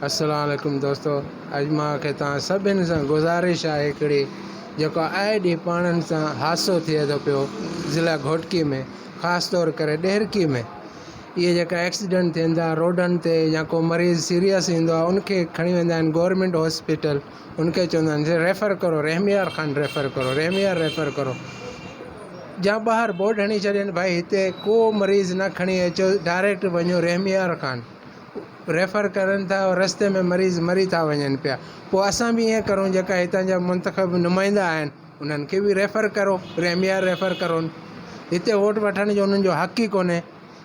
السلام عليڪم دوستو اڄ مان کي توهان سڀن سان گذارش آهي هڪڙي جيڪو آئي ڏينهن پاڻن سان حادثو ٿئي ٿو پيو ضلع گهوٽڪي ۾ خاص طور ڪري ڏهرڪي ۾ اهي جيڪا ايڪسيڊنٽ ٿين ٿا روڊن تي يا ڪو مريض سيريس ايندو آهي ان کي کڻي ويندا آهن گورنمينٽ هاسپيٽل ان کي چوندا آهن ريفر ڪرو رحميار خان ريفر ڪرو رحميار ريفر ڪرو يا ٻاهر بورڊ هڻي ڇڏين ڀائي هتي ڪو مريض نه کڻي اچو ڊائريڪٽ وڃو رحميار خان ريفر ڪرن ٿا رستي ۾ مريض مري ٿا وڃن پيا پوء اسان به ائين ڪرون جيڪا هتان جا منتخب نمائندا آهن انهن کي به ريفر ڪرو رحميار ريفر ڪرون هتي ووٽ وٺڻ جو انهن جو حق ئي ڪونهي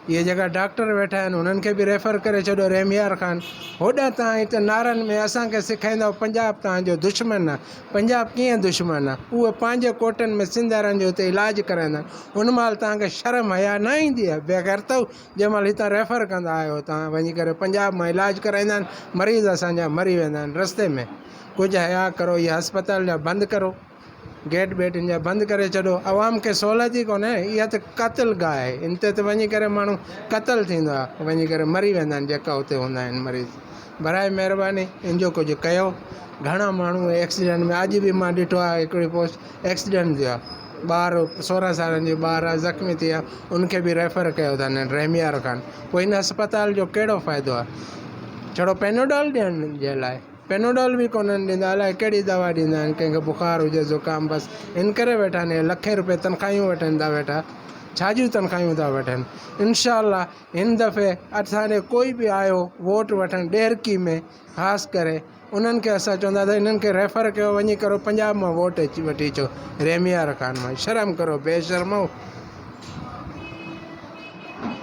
اهي جيڪا ڊاڪٽر ويٺا آهن انهن کي به ريفر ڪري ڇڏيو رحميار خان هوڏانهن تان هتي نعرن ۾ اسان کي سکائيندؤ پنجاب تان جو دشمن آهي پنجاب ڪيئن دشمن آهي اهي پنهنجي ڪوٽن ۾ سنڌ وارن جو هتي علاج ڪرائيندا آهن ان مهل تان کي شرم حيا نه ايندي آهي بيغيرتؤ جنهن مهل هتان ريفر ڪندا آهيو هتان وڃي ڪري پنجاب مان علاج ڪرائيندا آهن مريض اسان جا مري ويندا آهن رستي ۾ ڪجهه حيا ڪرو اهي هسپتال جا بند ڪرو گيٽ ٻيٽ ان جا بند ڪري ڇڏو عوام کي سهولت ئي ڪونهي اها ته قتل گاهه آهي ان تي ته وڃي ڪري ماڻهو قتل ٿيندو آهي وڃي ڪري مري ويندا آهن جيڪا اتي هوندا آهن مريض برائي مهرباني ان جو ڪجهه ڪيو گهڻا ماڻهو ايڪسيڊنٽ ۾ اڄ به مان ڏٺو آهي هڪڙي پوسٽ ايڪسيڊنٽ ٿيو آهي ٻار 16 سالن جو ٻار آهي زخمي ٿي ويو ان کي به ريفر ڪيو اٿن رحميار خان پوء ان اسپتال جو ڪهڙو فائدو آهي ڇڙو پينوڊول ڏيڻ جي لاء پينوڊول به ڪونهن ڏيندا الائي ڪهڙي دوا ڏيندا آهن ڪنهن کي بخار هجي زڪام بس ان ڪري ويٺا آهن اهي لکين روپيه تنخواهيون وٺن ٿا ويٺا ڇا جون تنخواهيون ٿا وٺن انشاء الله هن دفعي اسان ڏي ڪوئي به آيو ووٽ وٺڻ ڏهرڪي ۾ خاص ڪري انهن کي اسان چوندا ته انهن کي ريفر ڪيو وڃي ڪرو پنجاب مان ووٽ اچي وٺي اچو رحميار خان مان شرم ڪرو بي شرمو.